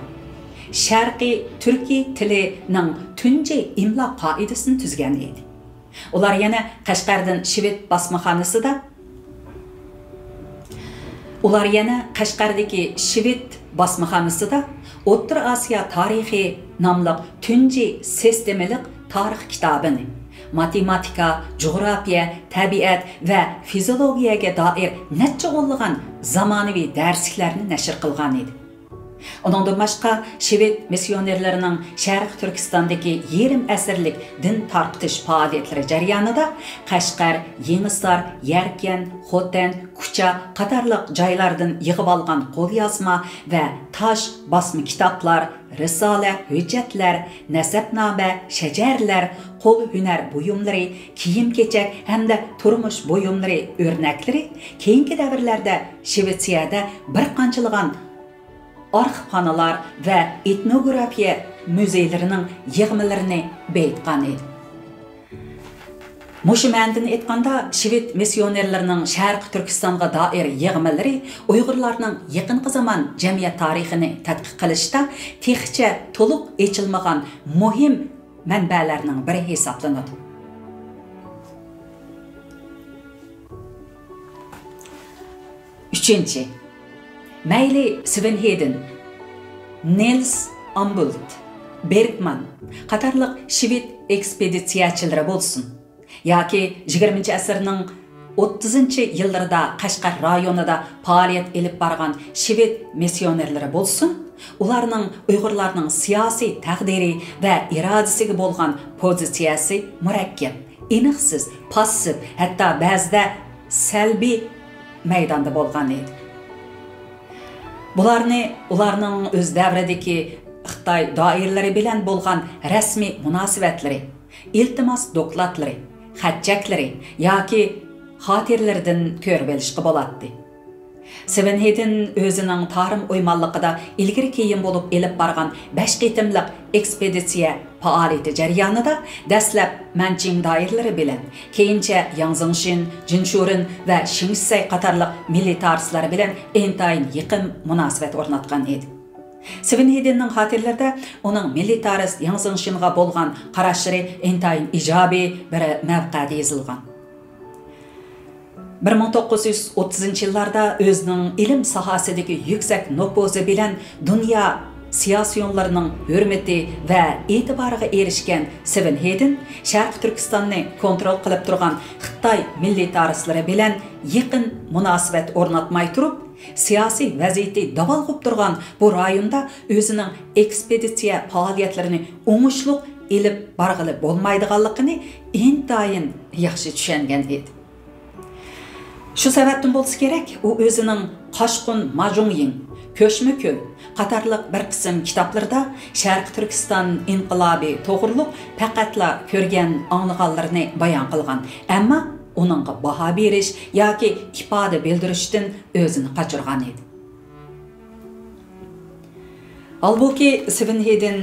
شەرقىي تۈركىي تىلىنىڭ تۇنجى ئىملا قائىدىسىنى تۈزگەن ئىدى. ئۇلار يەنە قەشقەردىن شىۋېد باسمىخانىسىدا، ئۇلار يەنە قەشقەردىكى شىۋېد باسمىخانىسىدا ئوتتۇرا ئاسىيا تارىخى ناملىق تۇنجى سىستېمىلىق تارىخ كىتابىنى، ماتېماتىكا، جۇغراپىيە، تەبىئەت ۋە فىزىولوگىيەگە دائىر نەچچە ئونلىغان زامانىۋى دەرسلىكلەرنى نەشر قىلغان ئىدى. ئۇنىڭدىن باشقا، شىۋېد مىسسىيونېرلىرىنىڭ شەرقىي تۈركىستاندىكى يېرىم ئەسىرلىك دىن تارقىتىش پائالىيەتلىرى جەريانىدا قەشقەر، يېڭىسار، يەركەن، خوتەن، كۇچا قاتارلىق جايلاردىن يىغىۋالغان قوليازما ۋە تاش باسما كىتابلار، رىسالە، ھۆججەتلەر، نەسەبنامە، شەجەرىلەر، قول ھۈنەر بۇيۇملىرى، كىيىم-كېچەك ھەمدە تۇرمۇش بۇيۇملىرى ئۆرنەكلىرى كېيىنكى دەۋرلەردە شىۋېتسىيەدە بىر قانچىلىغان ئارخىپخانىلار ۋە ئېتنوگرافىيە مۇزېيلىرىنىڭ يىغمىلىرىنى بېيىتقان ئىدى. مۇشۇ مەنىدىن ئېيتقاندا، شىۋېد مىسسىيونېرلىرىنىڭ شەرقىي تۈركىستانغا دائىر يىغمىلىرى ئۇيغۇرلارنىڭ يېقىنقى زامان جەمئىيەت تارىخىنى تەتقىق قىلىشتا تېخىچە تولۇق ئېچىلمىغان مۇھىم مەنبەلەرنىڭ بىرى ھېسابلىنىدۇ. ئۈچىنچى، مەيلى سۋېنھېدېن، نېلس ئامبۇلت، بېرگمان قاتارلىق شىۋېد ئېكسپېدىتسىيەچىلىرى بولسۇن، ياكى يىگىرمىنچى ئەسىرنىڭ ئوتتۇزىنچى يىللىرىدا قەشقەر رايونىدا پائالىيەت ئېلىپ بارغان شىۋېد مىسسىيونېرلىرى بولسۇن، ئۇلارنىڭ ئۇيغۇرلارنىڭ سىياسىي تەقدىرى ۋە ئىرادىسىگە بولغان پوزىتسىيەسى مۇرەككەپ، ئېنىقسىز، پاسسىپ، ھەتتا بەزىدە سەلبىي مەيداندا بولغان ئىدى. بۇلارنى ئۇلارنىڭ ئۆز دەۋرىدىكى خىتاي دائىرىلىرى بىلەن بولغان رەسمىي مۇناسىۋەتلىرى، ئىلتىماس دوكلاتلىرى، خەت-چەكلىرى ياكى خاتىرىلىرىدىن كۆرۈۋېلىشقا بولاتتى. سۋېنھېدېن ئۆزىنىڭ تارىم ئويمانلىقىدا ئىلگىرى-كېيىن بولۇپ ئېلىپ بارغان بەش قېتىملىق ئېكسپېدىتسىيە پائالىيىتى جەريانىدا دەسلەپ مەنچىڭ دائىرىلىرى بىلەن، كېيىنچە ياڭ زېڭشىن، جىنشۇرېن ۋە شېڭشىسەي قاتارلىق مىللىتارىستلار بىلەن ئىنتايىن يېقىن مۇناسىۋەت ئورناتقان ئىدى. سۋېنھېدېننىڭ خاتىرىلىرىدە ئۇنىڭ مىللىتارىست ياڭ زېڭشىنغا بولغان قاراشلىرى ئىنتايىن ئىجابىي بىر مەۋقەدە يېزىلغان. بىر مىڭ توققۇز يۈز ئوتتۇزىنچى يىللاردا ئۆزىنىڭ ئىلىم ساھەسىدىكى يۈكسەك نوپۇزى بىلەن دۇنيا سىياسىيونلىرىنىڭ ھۆرمىتى ۋە ئېتىبارىغا ئېرىشكەن سۋېنھېدېن شەرقىي تۈركىستاننى كونترول قىلىپ تۇرغان خىتاي مىللىتارىستلىرى بىلەن يېقىن مۇناسىۋەت ئورناتماي تۇرۇپ، سىياسىي ۋەزىيىتى داۋالغۇپ تۇرغان بۇ رايوندا ئۆزىنىڭ ئېكسپېدىتسىيە پائالىيەتلىرىنى ئوڭۇشلۇق ئېلىپ بارغىلى بولمايدىغانلىقىنى ئىنتايىن ياخشى چۈشەنگەن ئىدى. شۇ سەۋەبتىن بولسا كېرەك، ئۇ ئۆزىنىڭ قاشقۇن ماجۇڭيىڭ، كۆچمە كۆل قاتارلىق بىر قىسىم كىتابلىرىدا شەرقىي تۈركىستان ئىنقىلابى توغرۇلۇق پەقەتلا كۆرگەن، ئاڭلىغانلىرىنى بايان قىلغان، ئەمما ئۇنىڭغا باھا بېرىش ياكى ئىپادە بىلدۈرۈشتىن ئۆزىنى قاچۇرغان ئىدى. ھالبۇكى، سۋېنھېدېن،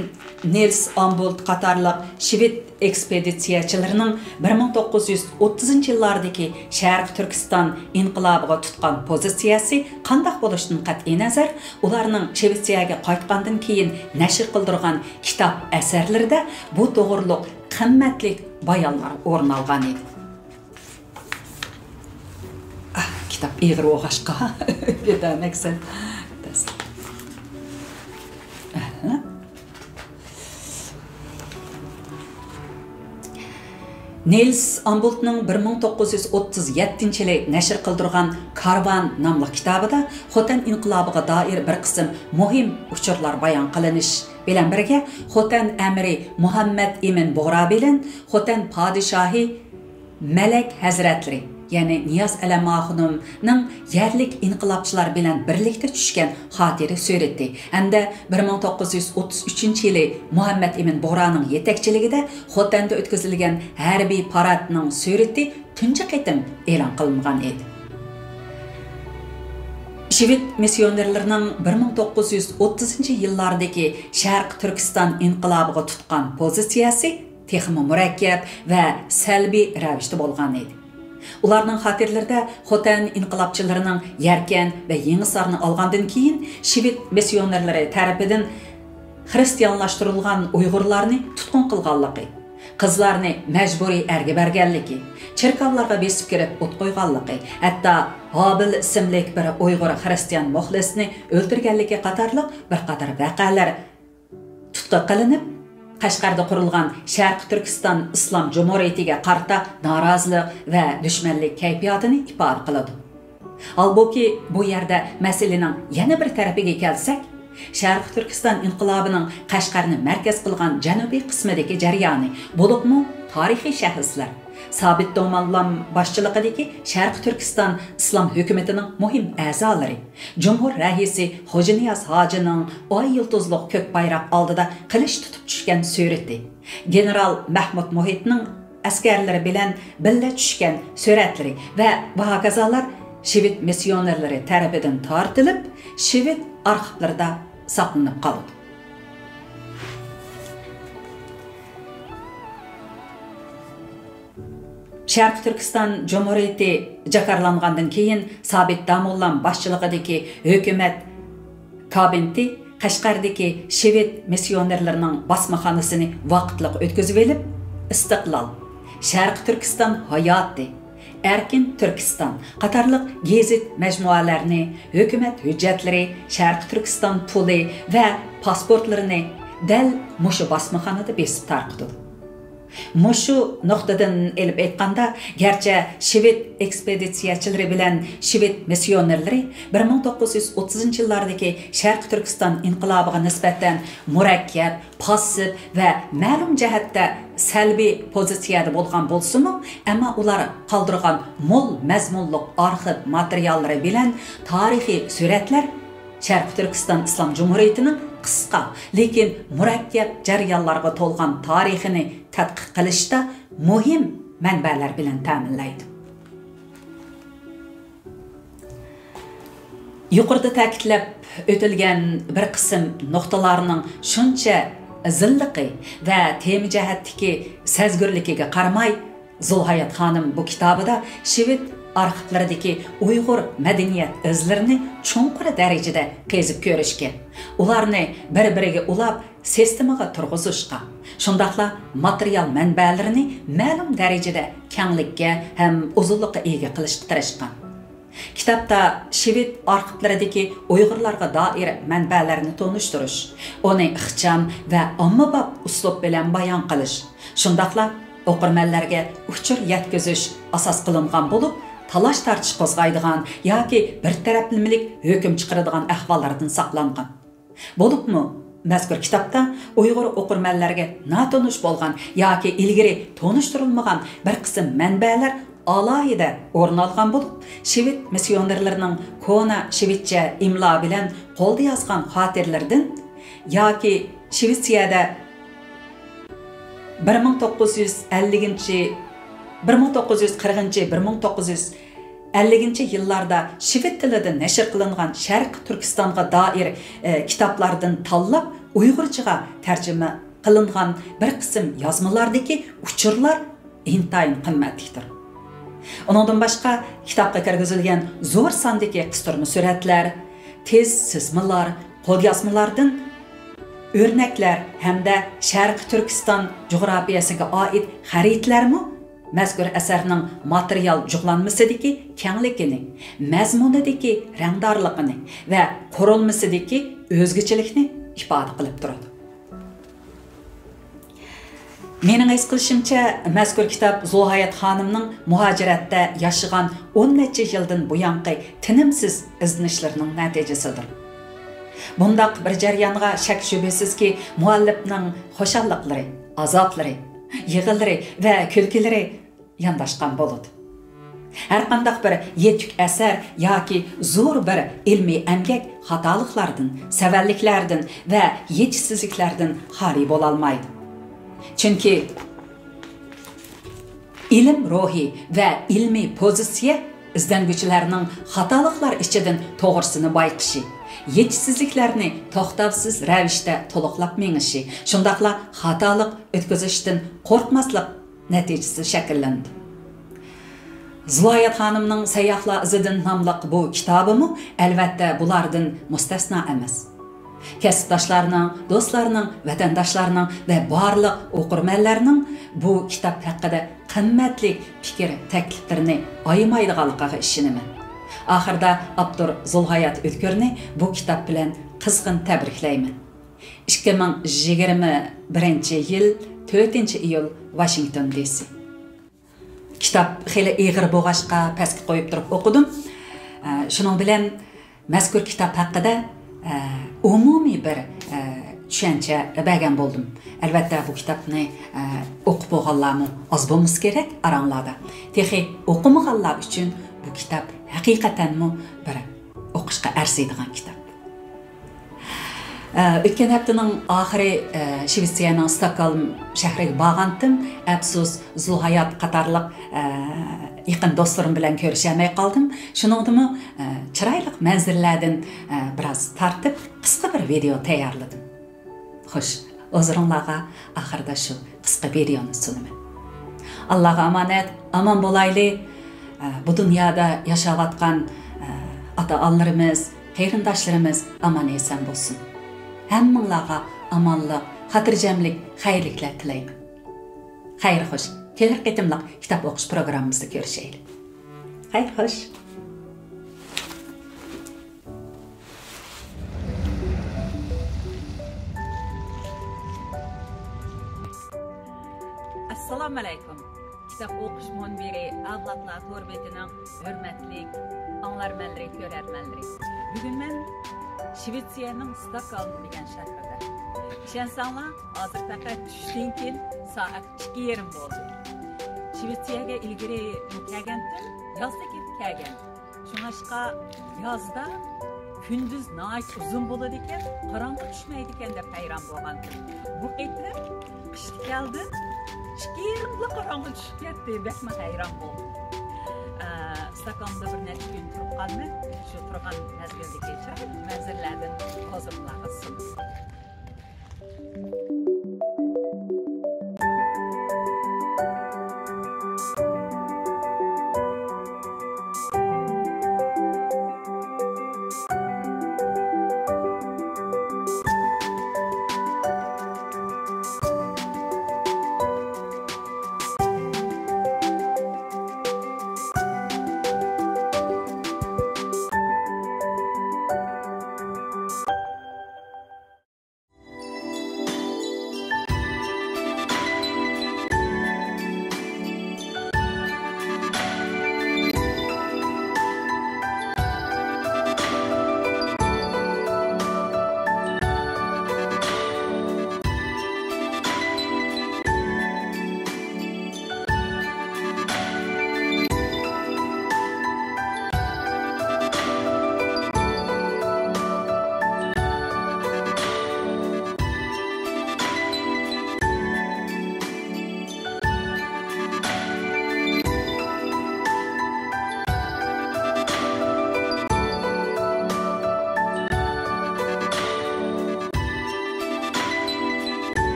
نېلس ئامبولت قاتارلىق شىۋېد ئېكسپېدىتسىيەچىلىرىنىڭ بىر مىڭ توققۇز يۈز ئوتتۇزىنچى يىللاردىكى شەرقىي تۈركىستان ئىنقىلابىغا تۇتقان پوزىتسىيەسى قانداق بولۇشتىن قەتئىينەزەر، ئۇلارنىڭ شىۋېتسىيەگە قايتقاندىن كېيىن نەشر قىلدۇرغان كىتاب ئەسەرلىرىدە بۇ توغرۇلۇق قىممەتلىك بايانلار ئورۇن ئالغان ئىدى. ئاھ، كىتاب ئېغىر بولغاچقا، كۆتەرمەكسەن. ئەھە. نېلس ئامبولتنىڭ بىر مىڭ توققۇز يۈز ئوتتۇز يەتتىنچى يىلى نەشر قىلدۇرغان كارۋان ناملىق كىتابىدا خوتەن ئىنقىلابىغا دائىر بىر قىسىم مۇھىم ئۇچۇرلار بايان قىلىنىش بىلەن بىرگە، خوتەن ئەمىرى مۇھەممەد ئىمىن بۇغرا بىلەن خوتەن پادىشاھى مەلەك ھەزرەتلىرى، يەنى نىياز ئەلەم ئاخۇنۇمنىڭ يەرلىك ئىنقىلابچىلار بىلەن بىرلىكتە چۈشكەن خاتىرە سۈرىتى ھەمدە بىر مىڭ توققۇز يۈز ئوتتۇز ئۈچىنچى يىلى مۇھەممەت ئىمىن بۇغرانىڭ يېتەكچىلىكىدە خوتەندە ئۆتكۈزۈلگەن ھەربىي پاراتنىڭ سۈرىتى تۇنجى قېتىم ئېلان قىلىنغان ئىدى. شىۋېد مىسسىيونېرلىرىنىڭ بىر مىڭ توققۇز يۈز ئوتتۇزىنچى يىللاردىكى شەرقىي تۈركىستان ئىنقىلابىغا تۇتقان پوزىتسىيەسى تېخىمۇ مۇرەككەپ ۋە سەلبىي رەۋىشتە بولغان ئىدى. ئۇلارنىڭ خاتىرىلىرىدە خوتەن ئىنقىلابچىلىرىنىڭ يەركەن ۋە يېڭىسارنى ئالغاندىن كېيىن شىۋېد مىسسىيونېرلىرى تەرىپىدىن خىرىستىيانلاشتۇرۇلغان ئۇيغۇرلارنى تۇتقۇن قىلغانلىقى، قىزلارنى مەجبۇرىي ئەرگە بەرگەنلىكى، چېركاۋلارغا بېسىپ كىرىپ ئوت قويغانلىقى، ھەتتا ھابىل ئىسىملىك بىر ئۇيغۇر خىرىستىيان مۇخلىسنى ئۆلتۈرگەنلىكى قاتارلىق بىر قاتار ۋەقەلەر تۇتقا قىلىنىپ، قەشقەردە قۇرۇلغان شەرقىي تۈركىستان ئىسلام جۇمھۇرىيىتىگە قارىتا نارازىلىق ۋە دۈشمەنلىك كەيپىياتىنى ئىپادە قىلىدۇ. ھالبۇكى، بۇ يەردە مەسىلىنىڭ يەنە بىر تەرىپىگە كەلسەك، شەرقىي تۈركىستان ئىنقىلابىنىڭ قەشقەرنى مەركەز قىلغان جەنۇبىي قىسمىدىكى جەريانى، بولۇپمۇ تارىخىي شەخسلەر، سابىت دومانلام باشچىلىقىدىكى شەرقىي تۈركىستان ئىسلام ھۆكۈمىتىنىڭ مۇھىم ئەزالىرى، جۇمھۇر رەئىسى خوجانىياز ھاجىنىڭ ئاي يۇلتۇزلۇق كۆك بايراق ئالدىدا قىلىچ تۇتۇپ چۈشكەن سۈرىتى، گېنېرال مەھمۇت مۇھىتنىڭ ئەسكەرلىرى بىلەن بىللە چۈشكەن سۈرەتلىرى ۋە ۋاھاكازالار شىۋېد مىسسىيونېرلىرى تەرىپىدىن تارتىلىپ، شىۋېد ئارخىپلىرىدا ساقلىنىپ قالىدۇ. شەرقىي تۈركىستان جۇمھۇرىيىتى جاكارلانغاندىن كېيىن، سابىت داموللام باشچىلىقىدىكى ھۆكۈمەت كابىنېتى قەشقەردىكى شىۋېد مىسسىيونېرلىرىنىڭ باسمىخانىسىنى ۋاقىتلىق ئۆتكۈزۈۋېلىپ، ئىستىقلال، شەرقىي تۈركىستان ھاياتى، ئەركىن تۈركىستان قاتارلىق گېزىت مەجمۇئەلەرنى، ھۆكۈمەت ھۆججەتلىرى، شەرقىي تۈركىستان پۇلى ۋە پاسپورتلىرىنى دەل مۇشۇ باسمىخانىدا بېسىپ تارقىتىدۇ. مۇشۇ نۇقتىدىن ئېلىپ ئېيتقاندا، گەرچە شىۋېد ئېكسپېدىتسىيەچىلىرى بىلەن شىۋېد مىسسىيونېرلىرى بىر مىڭ توققۇز يۈز ئوتتۇزىنچى يىللاردىكى شەرقىي تۈركىستان ئىنقىلابىغا نىسبەتەن مۇرەككەپ، پاسسىپ ۋە مەلۇم جەھەتتە سەلبىي پوزىتسىيەدە بولغان بولسىمۇ، ئەمما ئۇلار قالدۇرغان مول مەزمۇنلۇق ئارخىپ ماتېرىياللىرى بىلەن تارىخىي سۈرەتلەر شەرقىي تۈركىستان ئىسلام جۇمھۇرىيىتىنىڭ قىسقا، لېكىن مۇرەككەپ جەريانلارغا تولغان تارىخىنى تەتقىق قىلىشتا مۇھىم مەنبەلەر بىلەن تەمىنلەيدۇ. يۇقىرىدا تەكىتلەپ ئۆتۈلگەن بىر قىسىم نۇقتىلارنىڭ شۇنچە زىللىقى ۋە تېما جەھەتتىكى سەزگۈرلۈكىگە قارىماي، زۇلھايات خانىم بۇ كىتابىدا شىۋېد ئارخىپلىرىدىكى ئۇيغۇر مەدەنىيەت ئىزلىرىنى چوڭقۇر دەرىجىدە قېزىپ كۆرۈشكە، ئۇلارنى بىر-بىرىگە ئۇلاپ، سىستېمىغا تۇرغۇزۇشقا، شۇنداقلا ماتېرىيال مەنبەلىرىنى مەلۇم دەرىجىدە كەڭلىككە ھەم ئۇزۇنلۇققا ئىگە قىلىشقا تىرىشقان. كىتابتا شىۋېد ئارخىپلىرىدىكى ئۇيغۇرلارغا دائىر مەنبەلەرنى تونۇشتۇرۇش، ئۇنى ئىخچام ۋە ئاممىباب ئۇسلۇب بىلەن بايان قىلىش، شۇنداقلا ئوقۇرمەنلەرگە ئۇچۇر يەتكۈزۈش ئاساس قىلىنغان بولۇپ، تالاش-تارتىش قوزغايدىغان ياكى بىر تەرەپلىمىلىك ھۆكۈم چىقىرىدىغان ئەھۋاللاردىن ساقلانغان. بولۇپمۇ، مەزكۇر كىتابتا ئۇيغۇر ئوقۇرمەنلەرگە ناتونۇش بولغان ياكى ئىلگىرى تونۇشتۇرۇلمىغان بىر قىسىم مەنبەلەر ئالاھىدە ئورۇن ئالغان بولۇپ، شىۋېد مىسسىيونېرلىرىنىڭ كونا شىۋېدچە ئىملا بىلەن قولدا يازغان خاتىرىلىرىدىن ياكى شىۋېتسىيەدە بىر مىڭ توققۇز يۈز ئەللىكىنچى، بىر مىڭ توققۇز يۈز قىرىقىنچى، بىر مىڭ توققۇز يۈز ئەللىكىنچى يىللاردا شىۋېد تىلىدا نەشر قىلىنغان شەرقىي تۈركىستانغا دائىر، ئە، كىتابلاردىن تاللاپ، ئۇيغۇرچىغا تەرجىمە قىلىنغان بىر قىسىم يازمىلاردىكى ئۇچۇرلار ئىنتايىن قىممەتلىكتۇر. ئۇنىڭدىن باشقا، كىتابقا كىرگۈزۈلگەن زور ساندىكى قىستۇرما سۈرەتلەر، تېز سىزمىلار، قوليازمىلاردىن ئۆرنەكلەر ھەمدە شەرقىي تۈركىستان جۇغراپىيەسىگە ئائىت خەرىتىلەرمۇ مەزكۇر ئەسەرنىڭ ماتېرىيال جۇغلانمىسىدىكى كەڭلىكىنى، مەزمۇنىدىكى رەڭدارلىقىنى ۋە قۇرۇلمىسىدىكى ئۆزگىچىلىكنى ئىپادە قىلىپ تۇرىدۇ. مېنىڭ ھېس قىلىشىمچە، مەزكۇر كىتاب زۇلھايات خانىمنىڭ مۇھاجىرەتتە ياشىغان ئون نەچچە يىلدىن بۇيانقى تىنىمسىز ئىزدىنىشلىرىنىڭ نەتىجىسىدۇر. بۇنداق بىر جەريانغا شەك-شۈبھىسىزكى، مۇئەللىپنىڭ خۇشاللىقلىرى، ئازابلىرى، يىغىلىرى ۋە كۈلكىلىرى يانداشقان بولىدۇ. ھەرقانداق بىر يېتۈك ئەسەر ياكى زور بىر ئىلمىي ئەمگەك خاتالىقلاردىن، سەۋەنلىكلەردىن ۋە يېتىشسىزلىكلەردىن خالىي بولالمايدۇ. چۈنكى ئىلىم روھى ۋە ئىلمىي پوزىتسىيە ئىزدەنگۈچىلەرنىڭ خاتالىقلار ئىچىدىن توغرىسىنى بايقىشى، يېتىشسىزلىكلەرنى توختاۋسىز رەۋىشتە تولۇقلاپ مېڭىشى، شۇنداقلا خاتالىق ئۆتكۈزۈشتىن قورقماسلىق نەتىجىسىدە شەكىللىنىدۇ. زۇلايات خانىمنىڭ سەيياھلار ئىزىدىن ناملىق بۇ كىتابىمۇ، ئەلۋەتتە، بۇلاردىن مۇستەسنا ئەمەس. كەسىپداشلارنىڭ، دوستلارنىڭ، ۋەتەنداشلارنىڭ ۋە بارلىق ئوقۇرمەنلەرنىڭ بۇ كىتاب ھەققىدە قىممەتلىك پىكىر، تەكلىپلىرىنى ئايىمايدىغانلىقىغا ئىشىنىمەن. ئاخىرىدا ئاپتور زۇلھايات ئۆتكۈرنى بۇ كىتاب بىلەن قىزغىن تەبرىكلەيمەن. ئىككى مىڭ يىگىرمە بىرىنچى يىل، تۆتىنچى ئىيۇل، ۋاشىنگتون دى سى. كىتاب خېلى ئېغىر بولغاچقا، پەسكە قويۇپ تۇرۇپ ئوقۇدۇم. ئە، شۇنىڭ بىلەن مەزكۇر كىتاب ھەققىدە، ئە، ئومۇمىي بىر، ئە، چۈشەنچە بەرگەن بولدۇم. ئەلۋەتتە، بۇ كىتابنى، ئە، ئوقۇپ بولغانلارمۇ ئاز بولمىسا كېرەك ئاراڭلاردا. تېخى ئوقۇمىغانلار ئۈچۈن بۇ كىتاب ھەقىقەتەنمۇ بىر ئوقۇشقا ئەرزىيدىغان كىتاب. ئە، ئۆتكەن ھەپتىنىڭ ئاخىرى، ئە، شىۋېتسىيەنىڭ ستوكگولم شەھىرىگە بارغانتىم. ئەپسۇس، زۇلھايات قاتارلىق، ئە، يېقىن دوستلىرىم بىلەن كۆرۈشەلمەي قالدىم. شۇنىڭدىمۇ، ئە، چىرايلىق مەنزىرىلەردىن، ئە، بىراز تارتىپ، قىسقا بىر ۋىدېئو تەييارلىدىم. خوش، ھۇزۇرۇڭلارغا ئاخىرىدا شۇ قىسقا ۋىدېئونى سۇنىمەن. ئاللاغا ئامانەت، ئامان بولايلى. ئە، بۇ دۇنيادا ياشاۋاتقان، ئە، ئاتا-ئانىلىرىمىز، قېرىنداشلىرىمىز ئامان-ئېسەن بولسۇن. ھەممىڭلارغا ئامانلىق، خاتىرجەملىك، خەيرلىكلەر تىلەيمەن. خەير خوش، كېلەر قېتىملىق كىتاب ئوقۇش پروگراممىمىزدا كۆرۈشەيلى. خەير خوش. ئەسسالامۇئەلەيكۇم. كىتاب ئوقۇش مۇنبىرى ئەۋلادلار تور بېتىنىڭ ھۆرمەتلىك ئاڭلارمەنلىرى، كۆرەرمەنلىرى. بۈگۈن مەن شىۋېتسىيەنىڭ ستوكگولم دېگەن شەھىرىدە. ئىشەنسەڭلار، ھازىر پەقەت چۈشتىن كېيىن سائەت ئىككى يېرىم بولدى. شىۋېتسىيەگە ئىلگىرى كەلگەنتىم، يازدا كېلىپ كەلگەن. شۇڭلاشقا يازدا كۈندۈز ناھايىتى ئۇزۇن بولىدىكەن، قاراڭغۇ چۈشمەيدىكەن دەپ ھەيران بولغانتىم. بۇ قېتىم قىشتا كەلدىم، ئىككى يېرىمدىلا قاراڭغۇ چۈشۈپ كەتتى، بەكمۇ ھەيران بولدۇم. ئە، ستوكگولمدا بىر نەچچە كۈن تۇرۇپ قالىمەن، شۇ تۇرغان مەزگىلدىكى چىرايلىق مەنزىرىلەردىن ھازىرلارغا سۇندۇم.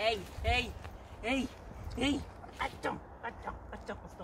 ھەي، ھەي، ھەي، ھەي. ئاچچىق، ئاچچىق، ئاچچىق.